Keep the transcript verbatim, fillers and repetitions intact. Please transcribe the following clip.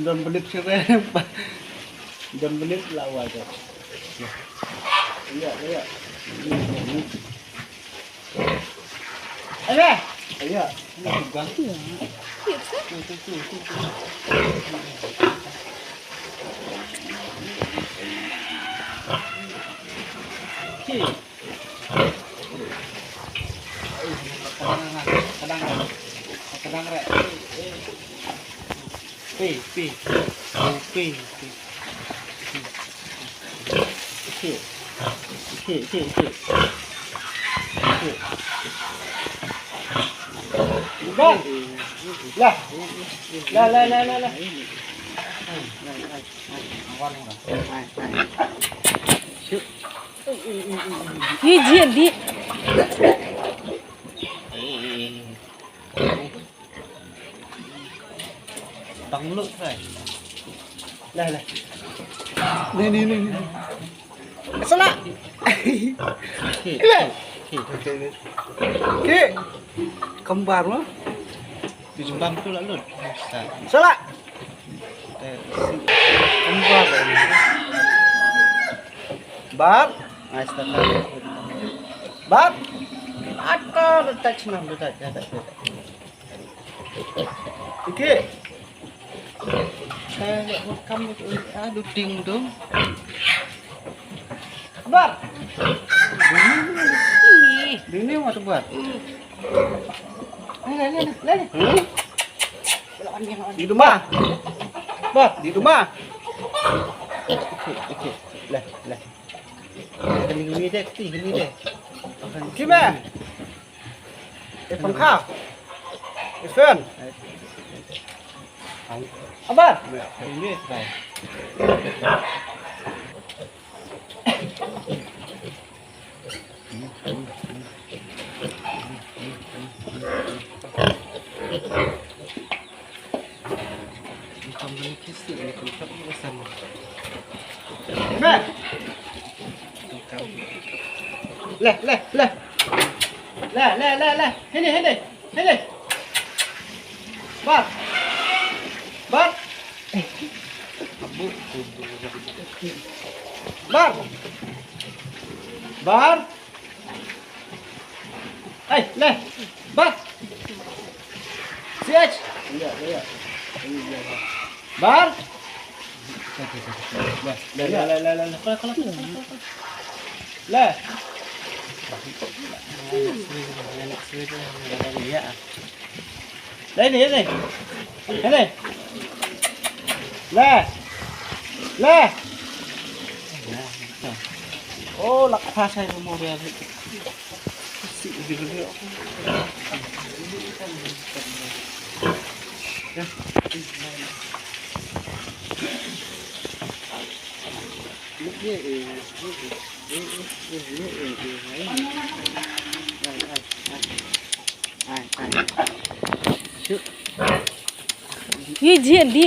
Don benit sere. Don benit lawa tu. Iya, iya. Ada. Iya. Ini juga. Iya. Tuh, tuh, tuh, tuh, tuh. Okey. Kadang, kadang, kadang rek. Pi, pi. Oh, pi, pi. Okey. Okey, okey, okey. Okey. Lah. Lah, lah, lah, lah, lah. Hai, hai. Ni dia di. Bang Lut, hai. Lah, lah. Ni, ni, ni, ni. Salah. Okey. Okey. Okey. Okey. Kembar mah. Tujuh bang tu lah, Lut. Salah. Kembar. Bar. Bar. Ata, dah tak senang, dah tak, dah tak, dah tak. Okey. Saya nak rekam tu, ah, duding tu. Bar. Ini. Ini mau tu, Bar. Ini, ini, ini, ini. Hmm? Di rumah. Bar, di rumah. Okey, okey. Lah, lah. Gini, gini deh, ti, gini deh. Okey, meh. Eh, pangkha. Eh, fan. Abar. Ini, try. Leh, leh, leh. Leh, leh, leh, leh. Hini, hini. Hini. Bar. Bar. Bar. Bar. Hai, leh. Bar. C H. Iya, iya. Iya, Bar. Bar. Leh, leh, leh, leh, leh. Leh. Leh, ni, ni. Ni. Leh. Leh. Oh, lak pasai memorial. Ye jin di.